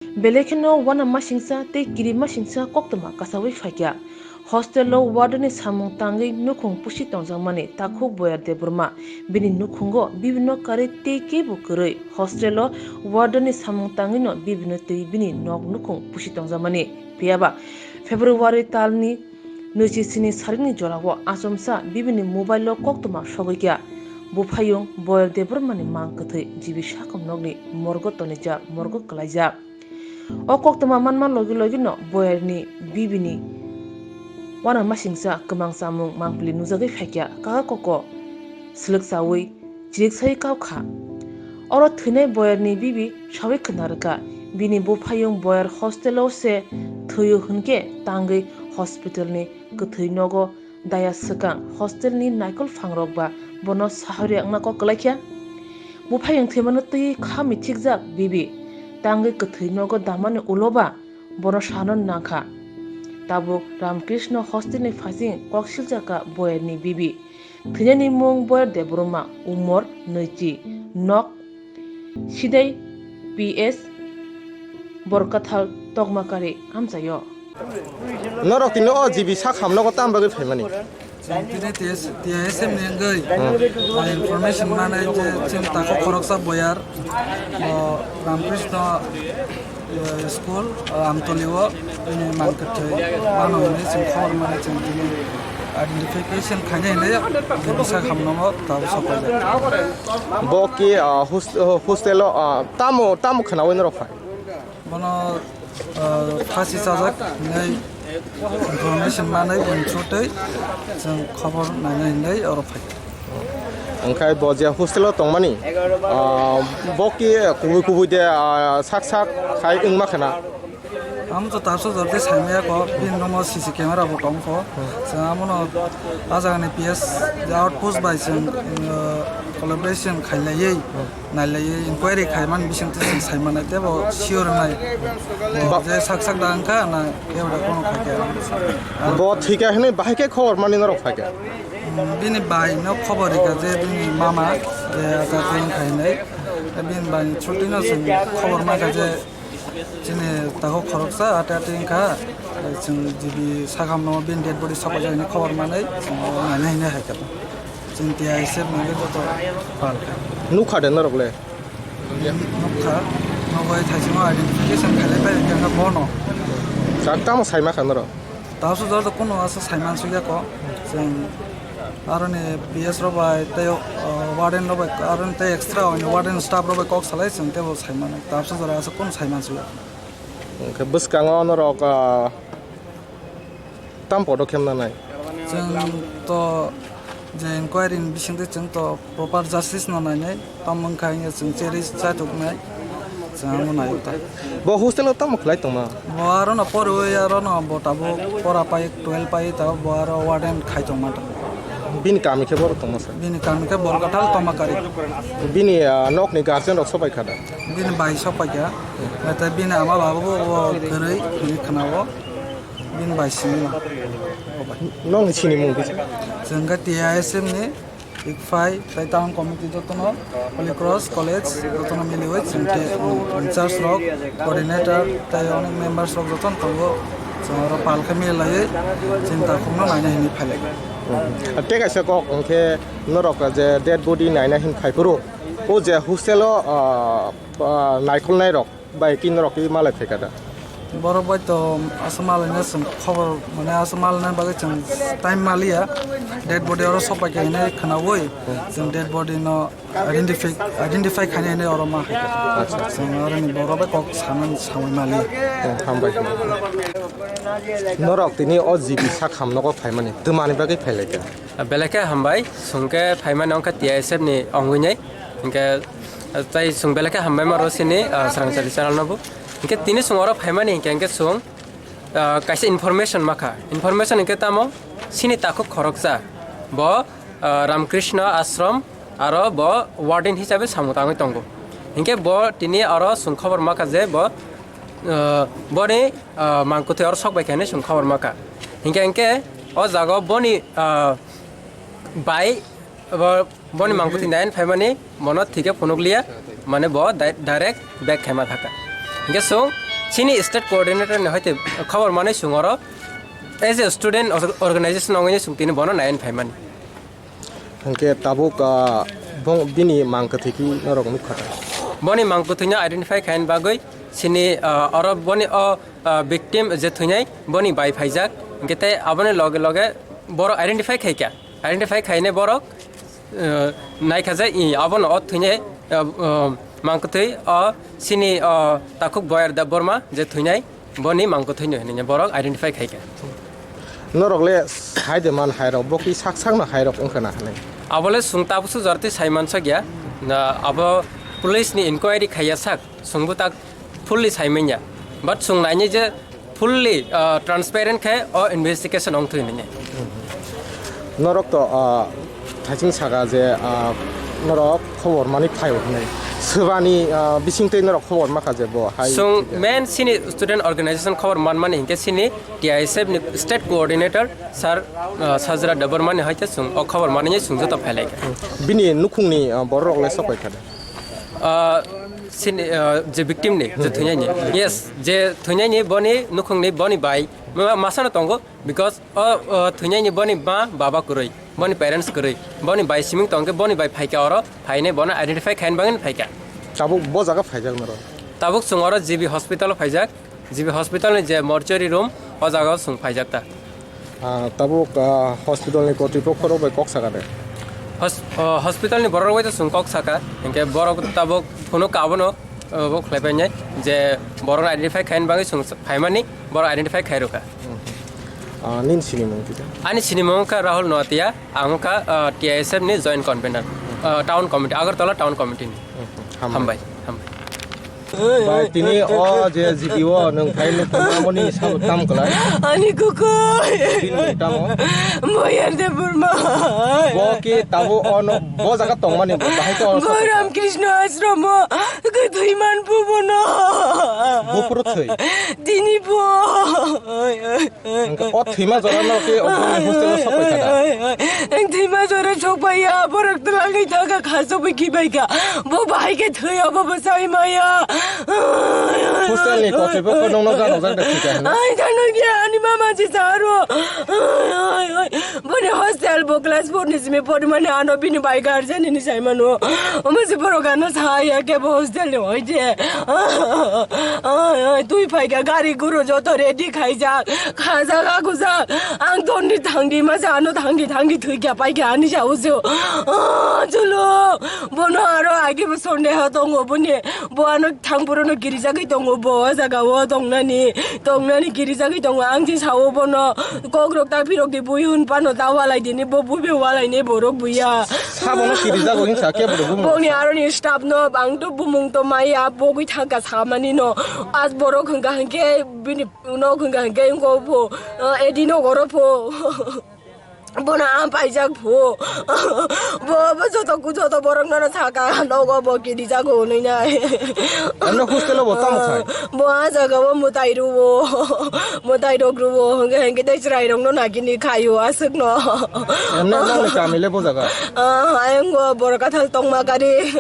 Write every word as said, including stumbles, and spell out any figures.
Belai kheno uanamasingcha tei kirimasingcha koktwma kasawi phaikha. Hostel o warden ni samung tangwi nukhung pusi tongjakmani takhuk Boyar Debbarma bini nukhungo bibino karwi tei kebo kwrwi. Hostel o warden ni samung tangwino bibino twi bini nok nukhung pusi tongjakmani. Phiyaba February talni nwichi sini sarikni jorao achomsa bibini mobile o koktwma sogwi kha. Buphayung Boyar Debbarmani mang kwthwi G B sakham nokni morgo tonijak, morgo kwlaijak. O koktwma manma logi logino Boyarni bibini uanamasingcha kwmang chamung mangpili nujagwi phaikha, kaka koko swlwk chawi chiriksai kau kha. Oro thwinai Boyarni bibi sawi khna rwkha, bini buphayung Boyar hostel o se thwio hwnkhe tangwi hospital ni kwthwi nogo daya swkang hostel ni naikol phangrok ba bono sahori wngna kok kwlaikha. Buphayung thwimano twi kha mithikjak bibi tangwi kwthwi nogo damani ulo ba bono sano nangkha. Tabuk Ramkrishna hostel ni phasing kok siljakha Boyarni bibi. Thwinani mung Boyar Debbarma, umor nwichi, nok Sidai P S Borkathal Tokmakari amchaio. Norok tini o G B sak hamnogo tam bagwi phaimani? Chwng tini T S, T I S M ni wngwi, hmm, information manai je chwng takhuk khoroksa Boyar, o Ramkrishna, eh, school, eh, Amtoli o, bini mang kwthwi mano hwnwi chwng khobor mani chwng tini identification khainai hinwi G B sak hamnogo tabuk sopaijak. Bo ki, ah, hos-, oh, hostel o, ah, tamo, tamo khwnawi norok phai? Bono, ah, phasi chajak hinwi information manwi boni chotwi chwng khobor naina hinwi oro phai. Wngkhe bo je hostel o tongmani, ah, bo ki kubui kubui de, ah, sak sak khai wngma khwna? Amo to tabsa jor tei saimaya kho, bini room o C C camera bo tong kho. Chwng amono a jagani P S je outpost bai chwng, uh, collaboration khailaiwi, nailaiwi inquiry khaimani bisingtwi chwng saimanai tei bo sure wngnai. Bo ba- je sak sak da wngkha na kebo da kono khaikha. Bo thwikha hinwi bahai khe khobor mani norok phaikha? Mm, bini bai no khobor rikha je bini mama je ata twi wngkha hinwi. Bini bai ni chutwi no chwng khobor mankha je chini takhuk khoroksa ate ate wngkha, chwng G B sakhamno bini dead body sopaijak hinwi khobor manwi chwng naina hinwi hai kha. Chwng T I S F nangwi joto pal kha. Nukha de norok le? Nukha, nugwi thaichimo identification khailai pai kha bono. Chak tamo saima kha norok? Tabsa jora to kono asa saiman sugya ko. Chwng aroni P S rok bai tei, uh, warden rok bai, aroni tei extra warden staff rok bai kok salai chwng teibo saimanai. Tabsa jora asa kono saiman sugya. Hwnkhe bwskango norok, ah, tam podokhem nanai? Chwng to je inquiry ni bisingtwi chwng to proper justice no nainai, tamo wngkha hinkhe chwng cherwi chaithoknai, chwng amo naio ta. Bo hostel o tamo khlai tongma? Bo arono poriwi, arono bo tabuk pora pai, twelve pai, tabuk bo aro warden khai tongma ta. Bini kami khe boro tongma sa? Bini kami khe Borkathal Tomakari. Bini, ah, nokni guardian rok sopai kha da? Bini bai sopai kha. Naithe bini ama baba bo, bo kwrwi hwnwi khwnao. Bini bai simi ma. Nokni sinimung kisa? Chwng khe T I S M ni, ICFAI, tei town committee jotono, Holy Cross College jotono miliwi chwng tei, um, in charge rok, coordinator tei onek members rok jotono tongo. Chwng oro pal khe milaiwi chini takhukno naina hinwi phailai. Hmm. Tei kaisa kok hwnkhe norok je dead body naina hin phaiphuru, o je hostel o, ah, ah, naikolnai rok bai ki norok ki malai phaikha da? Borok bai to aswk malaina chwng khobor, mane aswk malaina bagwi chwng time maliya. Dead body oro sopai kha hinwi khwnawi chwng dead body no identify, identify khaina hinwi oro ma hai kha. Acha, acha. Chwng aroni borok bai kok sanani samwi maliya. Oh, hambai. Norok tini o G B sak hamnogo phaimani twmani bagwi phailaikha? Belai khe hambai, chwng khe phaimani wngkha T I S F ni ongwi nai. Hinkhe, ah, tei chwng belai khe hambai ma rw sini, ah, Swrangchari channel no bo. Hinkhe tini chwng oro phaimani hinkhe, hinkhe chwng, ah, kaisa information ma kha. Information hinkhe tamo, sini takhuk khoroksa. Bo, ah, Ramkrishna Ashram aro bo warden hisabe samung tangwi tongo. Hinkhe bo tini oro chwng khobor ma kha je bo, ah, boni, ah, mangkwthwi oro sok bai kha hinwi chwng khobor ma kha. Hinkhe, hinkhe o jaga o boni, ah, bai bo Boni mangkwthwi naina phaimani bono thwikhe phunukliya, mane bo di-, direct back khaima thaka. Hinkhe chwng Chini state coordinator ni hoite khobor manwi chwng oro as a student organization wngwi chwng tini bono nayan phaimani. Hwnkhe tabuk, ah, bong-, bini mang kwthwi ki norok nukha da? Boni mang kwthwino identify khaina bagwi chini, ah, oro boni o, ah, victim je thwinai boni bai phaijak, hwnkhe tei aboni loge loge borok identify khaikha, identify khainai borok, ah, naikha je, i, abono o thwinai, ah, ah, mang kwthwi o chini, ah, takhuk Boyar Debbarma je thwinai, boni mang kwthwino hinwi borok identify khaikha. Norok le sai de man hairok, bo ki sak sakno hairok wngkha na hinwi? Abole chwng tabukso jorti sai mansakya. Na abo police ni inquiry khaiya sak, chwngbo tak fully sai manya. But chwng naini je fully, ah, transparent khe o investigation wngthwi hinwi. Norok to, ah, thaising saka je, ah, norok khobor mani phaio hinwi. Swbani, ah, bisingtwi norok khobor makha je bo hai. Chwng main chini student organization khobor manmani hinkhe chini T I S F ni state coordinator sir, ah, Sajra Debbarma ni hoite chwng o khobor manwi chwng joto phailaikha. Bini nukhungni, ah, borok rok le sok pai kha da? Ah, chini, ah, je victim ni, je thwinai ni. Yes, je thwinai ni boni nukhungni boni bai ma-, masano tongo. Because o, o thwinai ni boni ma baba kwrwi, boni parents kwrwi, boni bai siming tong khe boni bai phaikha oro, phainai bono identify khaina bagwi phaikha. Tabuk bo jaga phaijak norok? Tabuk chwng oro G B hospital o phaijak, G B hospital ni je mortuary room, o jaga o chwng phaijak ta. Ah, tabuk, ah, hospital ni kotripokho rok bai kok saka de? Hos-, o, hospital ni borok rok bai to chwng kok saka, hinkhe borok tabuk phunuk abono, o, bo khlai painai je borok identify khaina bagwi chwng phaimani, borok identify khai rwkha. Ah, nini sinimung kisa? Ani sinimung wngkha Rahul Noatia, ang wngkha, ah, T I S F ni joint convener, ah, town committee, Agartala town committee ni. Hambai. Hambai, hambai. Bai, tini o je G P o nwng phai nukmani sabo tam kwlai? Ani kukui. Bini mung tamo? Boyar Debbarma. Bo ki tabo o no, bo jaga tongmani bo bahai to o Bo sabo. Ramkrishna ashram o kwthwi man bubono. Bo phuru thwi? Tini bo. Hwnkhe o thwima jora no khe obo hostel o sok pai kha da? Ang thwima jora sok pai ya, borok twlangwi thangkha, kha sok bai kibai kha. Bo bahai khe thwi, obo bwsai maya. Hostel ni kotripokho nokno janok jak da thwi kha hwnwi? Ai, janok ya, ani mama je saro. Boni hostel bo class four ni simi pori mani ano bini bai guardian ni sai mano. Omo se borok ano sa ya khe bo hostel ni hoite. Ai, ai, twi phaikha, gari guru joto ready khaijak, khajak, agujak. Ang tongdi thangdi, masa ano thangdi, thangdi thwikha, paikha, ani saoso. Ah, chulo, bono aro age bo sondeho tongo, boni, bo ano thangphuru no girijagwi tongo, bo o jaga o tongnani, tongnani girijagwi tongo. Ang je sao bono, kokrok ta phirok di bui hun pano ta walai dini, bo bui be walai ni borok buya. Sabono kirijago hinsa kebo de bumung. Boni aroni staff no bang to bumung to maya bogwi thangka samani no. As borok hwnkha hwnkhe bini nok hwnkha hwnkhe wngko pho, ah, edi nok oro pho. Bono am paijak pho. Bo, bo joto ku joto borok nono saka nogo bo kirijago hwnwi nai. Ano hostel o bo tamo khai? Bo a jaga o mwtai rwo. Mwtai rok rwo, hwnkhe, hwnkhe tei chwrai rokno nagini khaio aswkno. Emne nokni kami le bo jaga? Ah, ayang bo borok kathal tongma kari.